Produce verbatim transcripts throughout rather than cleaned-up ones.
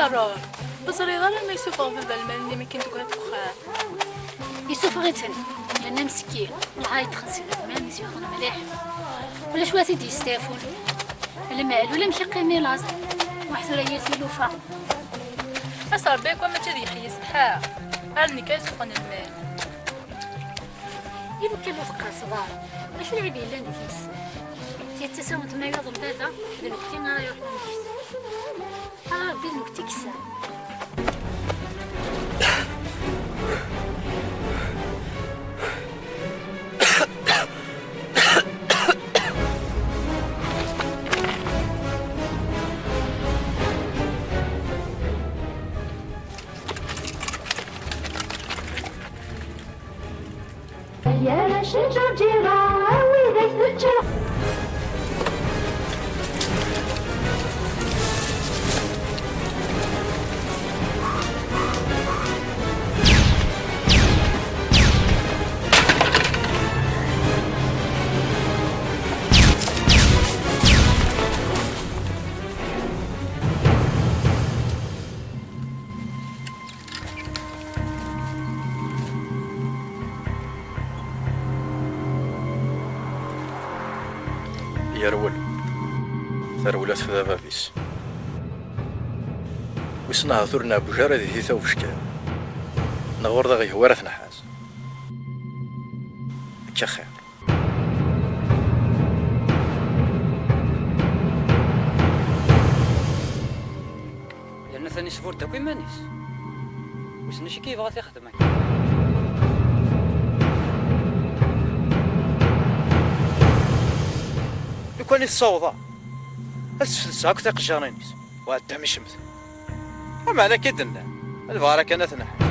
Ur teẓriḍ ara ma yessufeɣ baba lmal-nni mi akken teggra deg uxxam? Yessufeɣ-iten, yerna meskin, lɛayed xezzin lmal-is yuḍen mliḥ. Ulac wa t-id-yestafun. Lmal, ulamek iqqim i laẓ. Waḥ tura yir tilufa. As Ṛebbi akk mačči ad yeḥyi setḥa. Ar nekk ay suffɣen lmal. I lukan ur teqqerṣeḍ ara, acu lɛib yellan deg-s? Tidet tasawent ma yuḍen baba, d nekkti ara yuḥnen deg-s. Ala Ṛebbi d nekkti i yesɛan. Ay arrac n Ǧerǧira, a widak tečča. Yerwel. Terwel-as fda bab-is. Wissen ahat ur nɛebbeg ara di tita ubeckan. Neɣ ur d aɣ-yehwa ara tenḥas. Akka xir. Yerna atan isburd akk iman-is. Wissen acu akka yebɣa ad t-ixdem akka. Lukan i tessawḍeḍ, ad sfelseɣ akk tiqejjarin-is. Uɛedda mi cemten. Ameɛna akka i d-nnan, ad bɣar akken ad t-neḥḥes.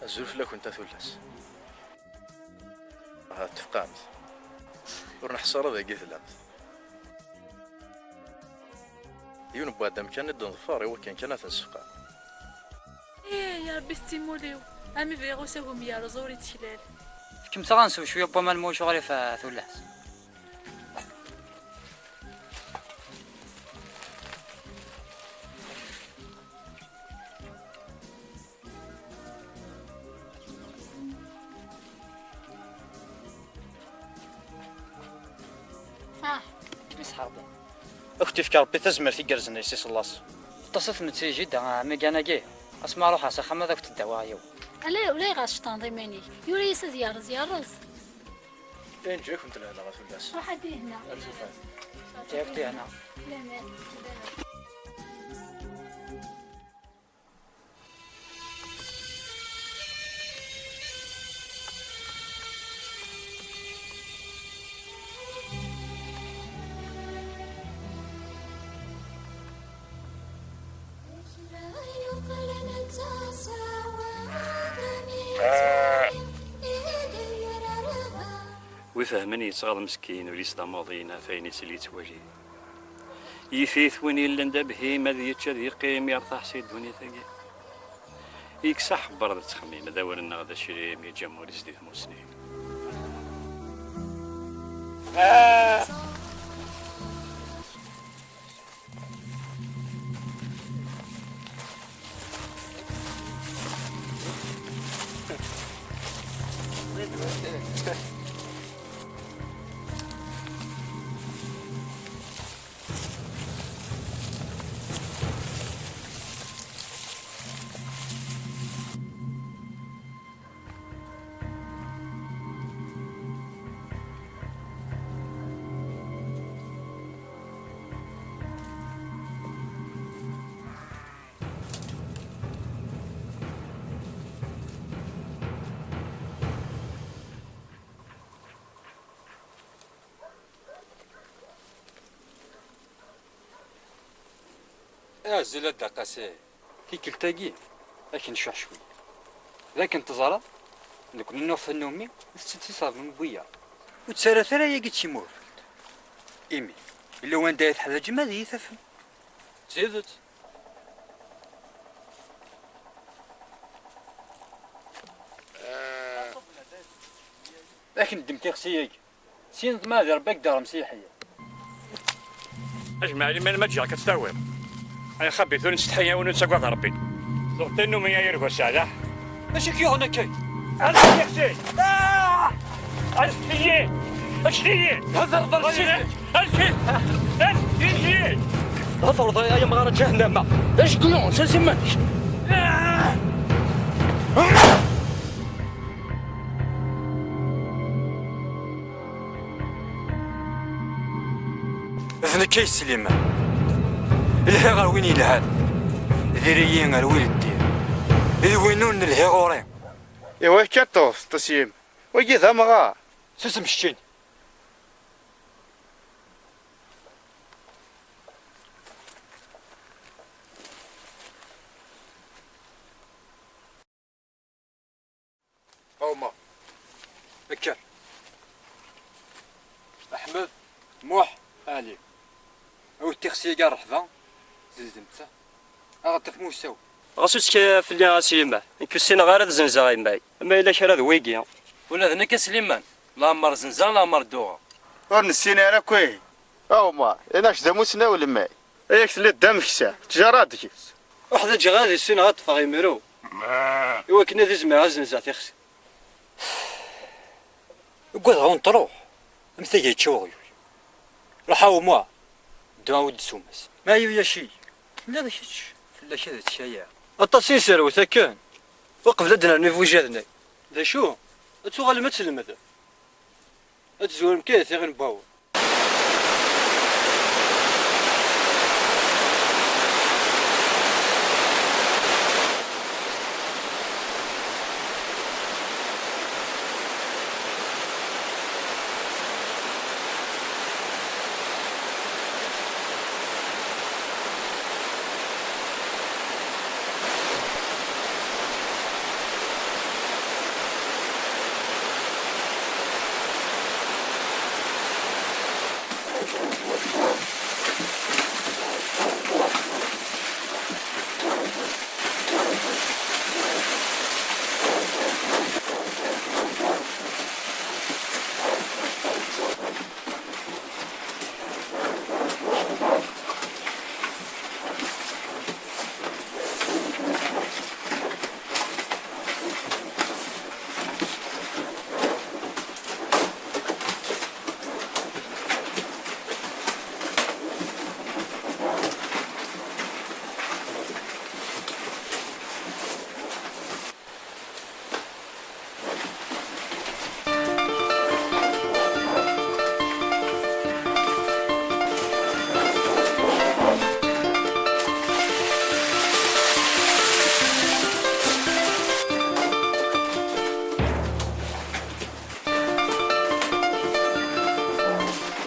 Azul fell-akent a tullas. Ahat tfeqɛemt. Ur neḥṣa ara dagi tellamt. Yiwen n wɛedda amkan i d-nḍeffer i wakken kan ad t-nessefqeɛ. Ih, ya Ṛebbi, tettimul-iw. Ami bɣiɣ usagem yerreẓ ur itteklal. Fkemt-aɣ ad nsew cwiya n waman ma ulac uɣilif a tullas. Ṣaḥ. Isḥerḍen. Ad kent-ifk Ṛebbi tazmert igerrzen ay si Sellas. Ṭṭaset metti jida, amigan-agi. Asma ruḥeɣ s axxam ad akent-d-awiɣ yiwen. Ala, ulayɣer tceṭṭneḍ iman-ik. Yura-yas ad yerreẓ, yerreẓ. Inǧa-kent lehna a tullas. Ruḥ ad ihna. Ar tufat. Ǧǧiɣ-k tihna. Laman. Wi fehmen yettɣaḍ meskin, ul-is d amaḍi, ɣef ayen isell yettwali. Yif-it win yellan d abhim, ad yečč ad yeqqim, yertaḥ si ddunit-agi. Yekkes aḥebber d ttxemmim, d awren neɣ d acrim, yeǧǧa amur-is di tmusni. Azul a Dda Qasi. Tikkelt-agi, ad k-ncuḥ cwiya. D akken teẓra, nekkni nuɣ tannumi, tettett iṣerben n wiyaḍ. Ur ttarat ara ayagi d timurfelt. Imi, yella wanda ay teḥwaǧem ad iyi-tafem. D tidet. Ad k-neddem tixsi-agi. Syin ṭṭmeɛ di Rebbi ad k-d-ɣrem s yeḥya. Ajmaɛ liman ma ǧǧiɣ-k ad tt-tawiḍ. Ay xabit, ur nettsetḥi yiwen, ur nettagad Rebbi. Tuɣ tannumi ay argaz saɛlaḥ. Acu k-yuɣen akka? Anfet-iyi! Anfet-iyi! Anfet-iyi! Anfet-iyi! Thedreḍ ay amɣar n ǧahennama. D acu k-yuɣen? Sers iman-ik! D nekk ay Sliman. Lhiɣ ɣer win yelhan. Diri-yi ɣer win ldir. D win ur nelhi ɣur-i. Iwa akka ṭṭuṣ, ṭṭuṣ yim. Wagi d amɣar. Susem keččini. Ɛumer. Kker. Ḥmed, Muḥ, Ali. Awit tixsi-agi ṛṛeḥba, zeddemt-tt. Ad ɣ-d-tafem usaw. Ɣas ur ttkay fell-i a Sliman, nekk ur ssineɣ ara ad zenzeɣ yemma-k. Ma yella kra d wigi. Ula d nekk a Sliman, leɛmer zenzeɣ, leɛmer dduɣeɣ. Ur nessin ara akk ihi. A Ɛumer, inak d amussnaw lemay. Ay ak-telliḍ d ameksa, ttjara deg-s. Uḥdaǧeɣ ad issineɣ ad ṭṭfeɣ imru. I wakken ad izemreɣ ad zenzeɣ tixsi. Ugadeɣ ur n-truḥ, am tagi yečča uɣyul. Ruḥ a Ɛumer, ddu awi-d ssuma-s. Ma yuya-k-iyi, telliḍ kečč, fell-ak ad ttkayyaɣ. Aṭas i nesserwet akken, uqbel ad d-nernu ibujaden-agi. D acu? Ad tuɣalem ad tlemdem. Ad tzurem kan tiɣin n wawal.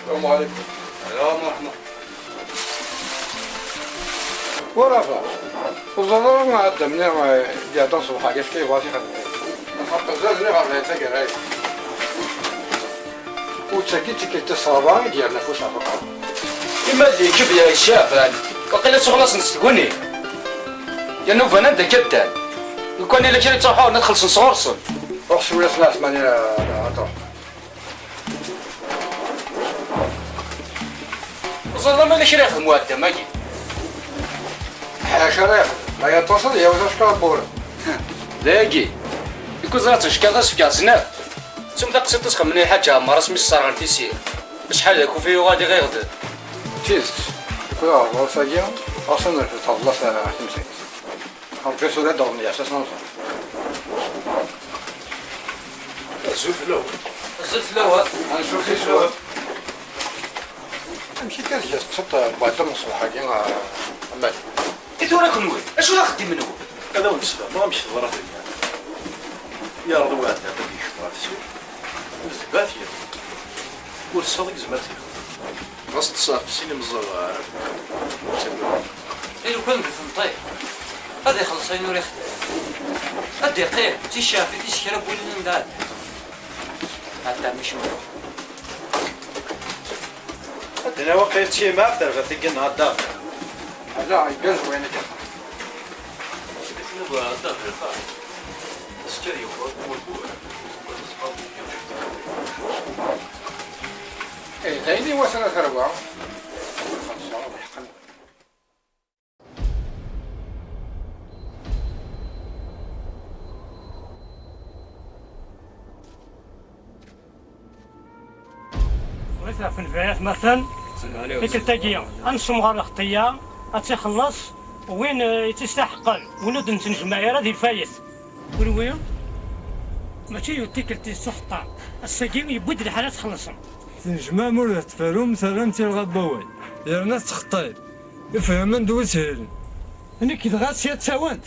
السلام عليكم. السلام ورحمة. Ur ɣ-, ur ẓriɣ ara ɛedda-nni, eh, d-iɛeddan ṣṣbeḥ-agi, efk-iyi bɣa tixedmeḍ. Xaṭer zad-nni ɣer lɛid taggara-yi. U d tagi d tikkelt tis ṛebɛa i d-yerna afus ɣef uqerru. Ima d-yekkeb ya Caɛban, waqila ttuɣlasen s tguni. Yerna ubanan d akka ddan. Lukan ila kra yettruḥu ad xellṣen sɣur-sen. Ruḥ siwel-as n Ɛetmani, eh, ad truḥ. Ẓriḍ ma yella kra yexdem uɛeddam-agi? Ḥaca ara yexdem, ma yeṭṭes ad yawi tickaṛburin. Dagi, deg uzrat n ckaḍ asefk ɛezneɣ. Ttum taqsiṭ-is xemmen i Lḥaǧ Ɛmer asmi s-sserɣen tisi. Acḥal d akufi yuɣal d iɣiɣden. D tidet, deg uzrat agi, ɣas ad nerfed teḍla ɣer temsalt. Ṛebbi tura ad aɣ-d-yeɛfes ad nẓer. Azul fell-awen. Azul fell-awen. Ansuf iswa. Amek akka tga teṭṭfeḍ lbuɛda n ṣṣbeḥ-agi, a, a Mali? I tura kenwi, acu d axeddim-nwen? Ad awen-d-sfehmeɣ amek teḍra tagi. Yeɛreḍ uɛeddam ad yekcem ɣer tessirt. Ur tebɛet yiḍ. Ur tesɛiḍ i yezmer ad t-yexdem. Ɣas ṭṭseɣ sin imeẓẓaɣ Ɛaraben. Ur ttagad. Lukan d tenṭiq, ad ixelleṣ ayen ur ixdim. Ad d-iqqim d ticcafit i s kra n win anda ɛedda. Ɛedda mi cemma. Ad d-nawi qqim d timaɣ terba tigi n ɛedda. Ala, igerrez wayen akka. Eh, d ayen iwatan a tarwa. Xelṣeɣ, ad ḥeqqen. Ɣef lbayat matan, tikkelt-agi, ad nessemɣer lxeṭṭiyya, ad tt-ixelleṣ win, eh, i tt-isteḥqen, win ur d-nettnejmaɛ ara di lfayet. Kunwi, mačči d tikkelt i tettwaxeṭṭam, ass-agi yewwi-d lḥal ad txellṣem. Tnejmam ur d-tferrum, terram-tt i lɣab n wawal, yerna tettxeṭṭim. Ifhem anda ur shelen. Nekk dɣa sya ttawent,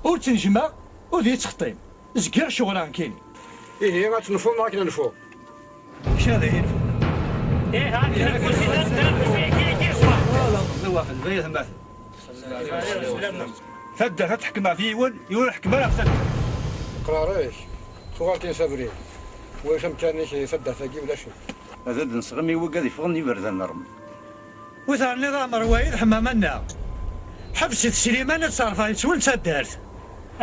ur ttnejmaɣ, ur d-yettxeṭṭim. Zgiɣ ceɣleɣ nekkini. Ihi, ad tnefḍ neɣ akken ad nfu? Kra d ayen nfu. Ih, ad tnefḍ, ad tnefḍ, ad tnefḍ. Wala, d wa ɣef lbayat matan. Taddart ad teḥkem ɣef yiwen, yiwen ur ḥekkem ara ɣef taddart. Leqrar-ik, tuɣal-tt-in s abrid. Ulac amkan-ik di taddart-agi, ulac-it. Ad d-nseɣ imi wigad yeffɣen d iberdan n Ṛebbi. Wi terniḍ a Ɛmer Wayed ḥemmama-nneɣ. Ḥebset Sliman ad terfeɛ yettwel d taddart.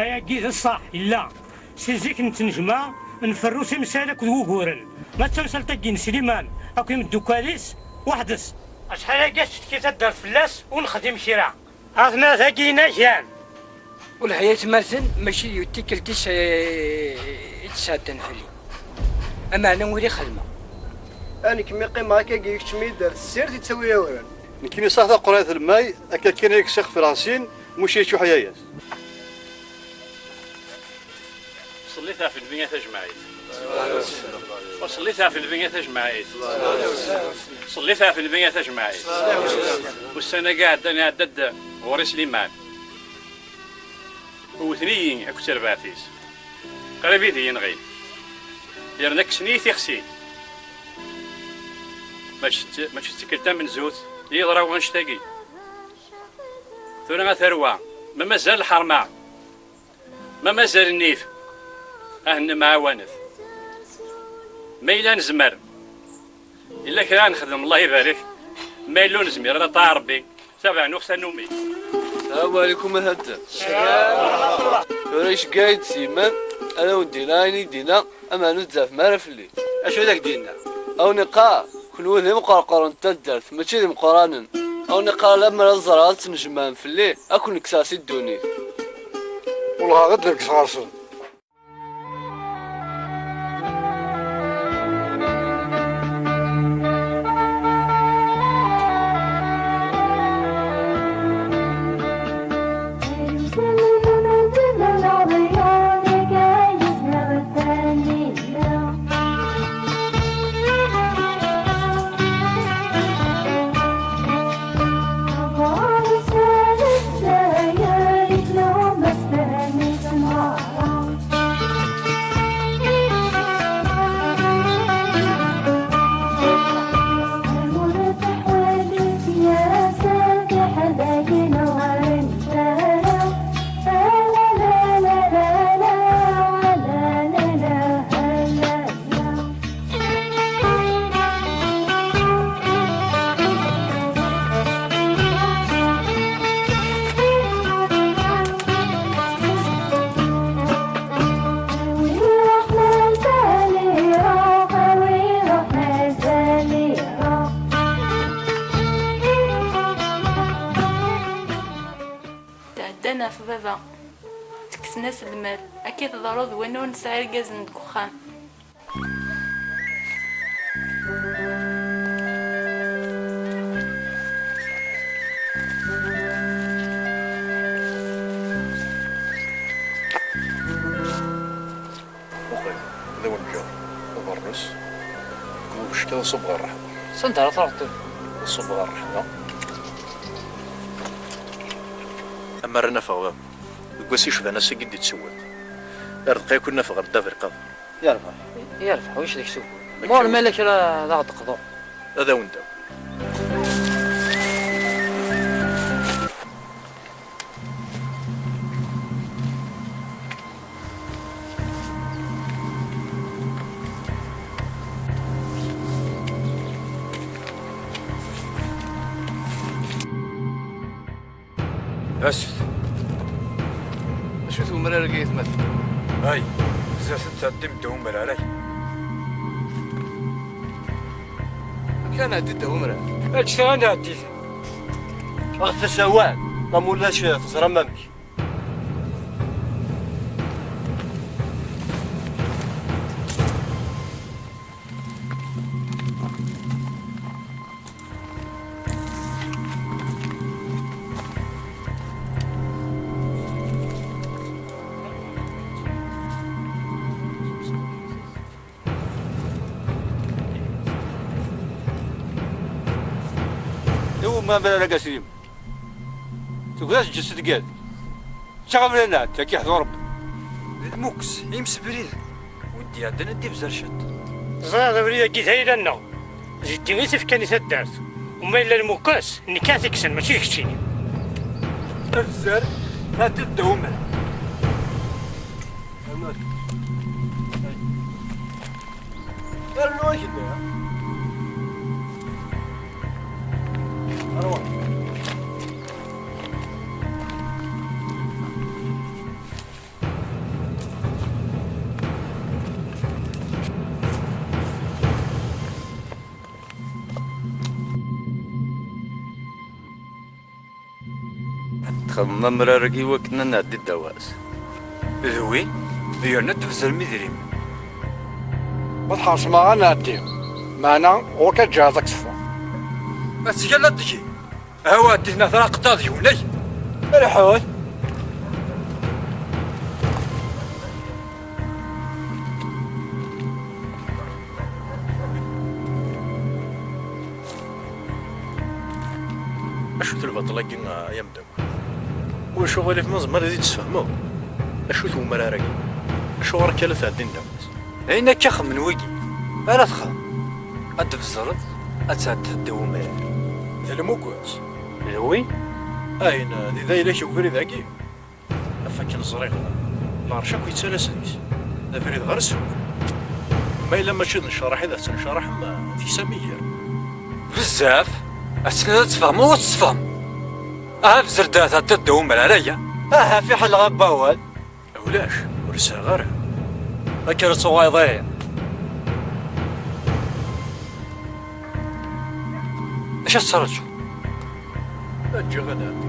Ayagi d ṣṣeḥ, yella. Si zik nettnejmaɛ, nferru timsal akked wuguren. Ma d tamsalt-agi n Sliman akked imeddukal-is, weḥd-s. Acḥal-agi ad tettekki taddart fell-as ur nexdim kra. Atma dagi inagan. Ur leḥya aytmaten, mačči d tikkelt-is, eh, i d-sɛeddan fell-i. Ameɛna ur ixedmeɣ. A nekk mi qqimeɣ akkagi, keččem-iyi-d ar tessirt, ittawi awren. Nekkini saɣ taqurɛit n lmay, akka kan i kkseɣ ɣef lɛesin, muc yeččuḥ yaya-s. Ṣellit ɣef Nnbi a tajmaɛit. Wa ṣellit ɣef Nnbi a tajmaɛit. Ṣellit ɣef Nnbi a tajmaɛit. Ussan-agi iɛeddan, iɛedda-d ɣur-i Sliman. Wwten-iyi akked terbaɛt-is. Qrib i d iyi-nɣin. Yerna kksen-iyi tixsi. Mačči d, mačči d tikkelt tamenzut i yeḍra wanect-agi. Tura a tarwa, ma mazal lḥerma, ma mazal nnif, ah nemɛawanet. Ma yella nezmer, yella kra ad nexdem, Allah ibarek. Ma yella ur nezmir ara, ṭaɛa Rebbi, tabeɛnuɣt tannumi. Salam ɛlikum a hadda. Tura iceggeɛ-iyi-d Sliman, ad awen-d-iniɣ ayen i d-yenna, ameɛna ur d-tzerfem ara fell-i. Acu i d ak-d-yenna? A wen-iqqar, kenwi d imeqraqren n taddart, mačči d imeqqranen. A wen-iqqar, lemmer ad ẓreɣ ad tnejmaɛem fell-i, ad ken-kkseɣ si ddunit. Wellah ad d-nekkes ɣer-sen. Tɛeddan ɣef baba, tekksen-as lmal, akka i teḍru d win ur nesɛi irgazen deg uxxam. Muqel, d awen-ǧǧeɣ abeṛnus, deg ubeckiḍ ṣubb ɣer ṛṛeḥma. S anda ara truḥeḍ tura? Ṣubb ɣer ṛṛeḥma. Amar ad nafeɣ baba, deg wass icban ass-agi i d-ittsewwiq. Ardeq yakk ad nafeɣ ɣer ddabeṛ iqabeṛ. Yerbeḥ, yerbeḥ, ulac deg-s ugur. Ma ur mala kra ad aɣ-d-qḍu. Ad awen-d-awiɣ. Aset. Acu-t umrar-agi, aytmaten? Ay, zdat n tɛeddim ddaw umrar-agi. Amek ara nɛeddi ddaw umrar? Ǧǧet-aɣ ad nɛeddi. Aɣet-as awal, ma ulac teẓram amek. Iwumi amrar-agi a Slim? Tugiḍ ad teǧǧeḍ s tgad. Ttaɣ abrid ad nɛeddi, ad k-yeḥdu Rebbi. D lmuks, imsebrid. Win d-iɛeddan ad d-ibzer ciṭ. Ẓriɣ d abrid-agi d ayla-nneɣ. Zeddi i t-ifkan i taddart. U ma yella lmukas, nekk ad t-ikksen, mačči d keččini. Abzer, tɛeddiḍ ddaw umrar. Rnu akenni. Rwa. Ad txedmem amrar-agi i wakken ad nɛeddi ddaw-as. D win, yerna ad tbezzrem idrimen. Ma tḥeṛsem-aɣ ad nɛeddi, meɛna ɣur-k ad tǧehdeḍ ad k-teffeɣ. Ad tgalla deg-i. Awa, ddit-nneɣ tura qeṭṭeɛ deg-wen, ay! Lḥut! Acu-t lbaṭel-agi, ay ameddakel? Ulac uɣilif ma tzemreḍ ad yi-d-tesfehmeḍ? Acu-t umrar-agi? Acuɣer akka la tɛeddim ddaw-s? D ayen akka xemmen wigi. Ara txedmeḍ. Ad d-tbezzreḍ, ad tɛeddiḍ ddaw umrar. D lmugus. D wi? Ayen, di d ayla-k ubrid-agi. Ɣef akken ẓriɣ, lɛerc akk yettalas deg-s. D abrid ɣer ssuq. Ma yella mačči d nnecraḥ i d at-nnecraḥem, deg-s am iger. Bezzaf! Ass-nni ad tfehmeḍ u ad tessfehmeḍ. Aha bzer-d ahat ad teddu umrar aya. Aha fiḥel ɣer wawal. Ulac, ur sɛiɣ ara. Akker ad tuɣaleḍ ihi. Acu ad tettraǧuḍ? Ǧǧiɣ ad nɛeddi.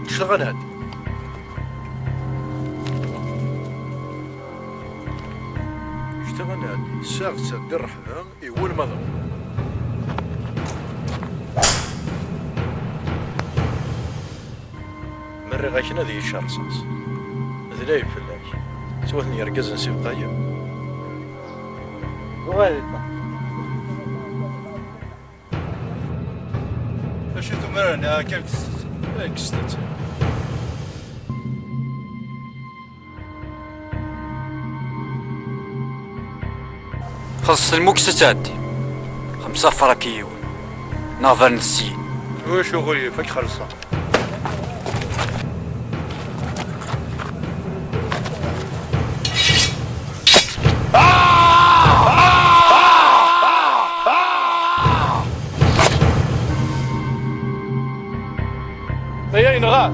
Ǧǧiɣ ad nɛeddi. Ǧǧiɣ ad nɛeddi. Sɛiɣ-tt di ṛṛeḥba. Iwulem ad aɣ-, ma rriɣ-ak-n ad iyi-yečč rrṣaṣ. D lɛib fell-ak. Ttwaten yergazen s ibqayen. Uɣal-d. Acu tumrar-nni akka kkset-tt? Kkset-tt. Xelṣet lmuks ad tɛeddi. Xemsa afraki yiwen. Neɣ bern syin. Ulac uɣilif, ad k-xellṣeɣ. Aya yenɣa.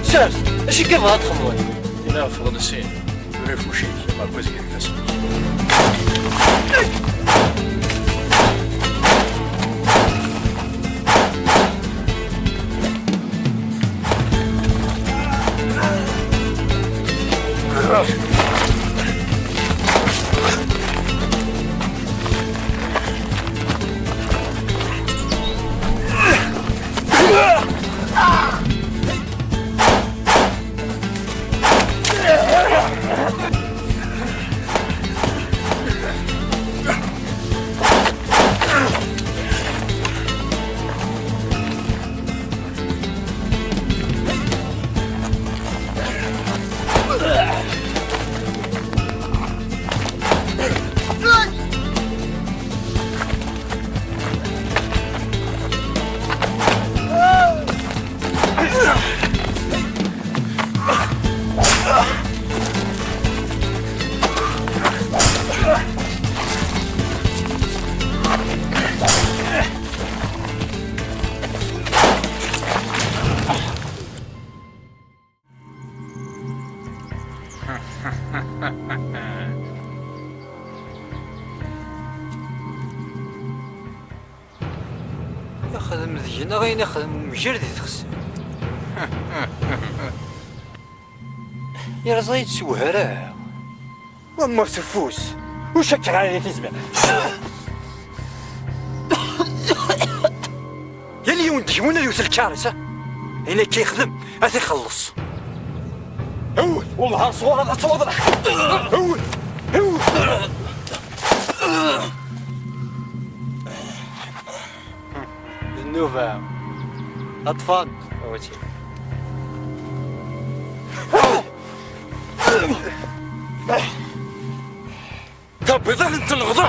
Sers! Acu i yebɣa ad txedmeḍ? Ila ffɣen sin, tura ifuc-ik, ma wazgen ifassen-ik. Xdem deg-neɣ ayen ixdem umger di texsi. Yerẓa-yi-d s uhara. Wammer s ufus, ur cakkeɣ ara di tizmir. Yal yiwen deg-wen ad yewwet lkaṛ-is, ha? Ayen akka yexdem, ad t-ixelleṣ. Hewwet, wellah ar sɣur ad twaḍleḥ. Hewwet, hewwet. D nnuba. Ṭṭfan. Awati. Tabiḍa n telɣeḍ.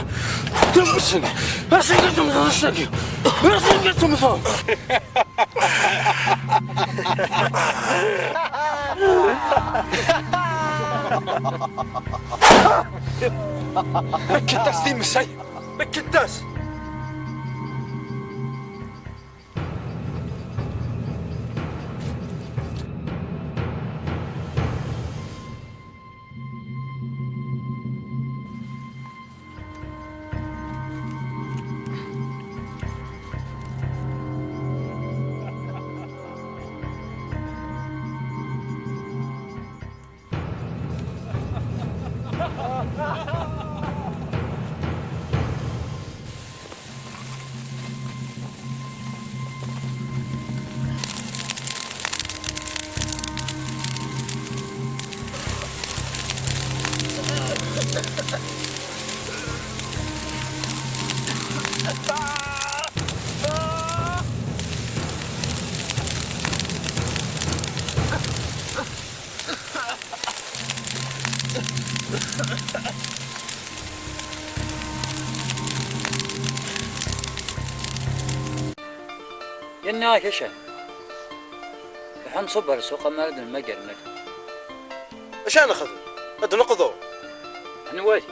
Acu i temmteḍ ass-agi? Acu i temmteḍ? Mekket-as times-ay. Mekket-as. Yenna-ak acu? Ruḥ ad nṣubb ar ssuq amar ad nmager nniḍen. Acu ara nexdem? Ad d-neqḍu? Ad nwali.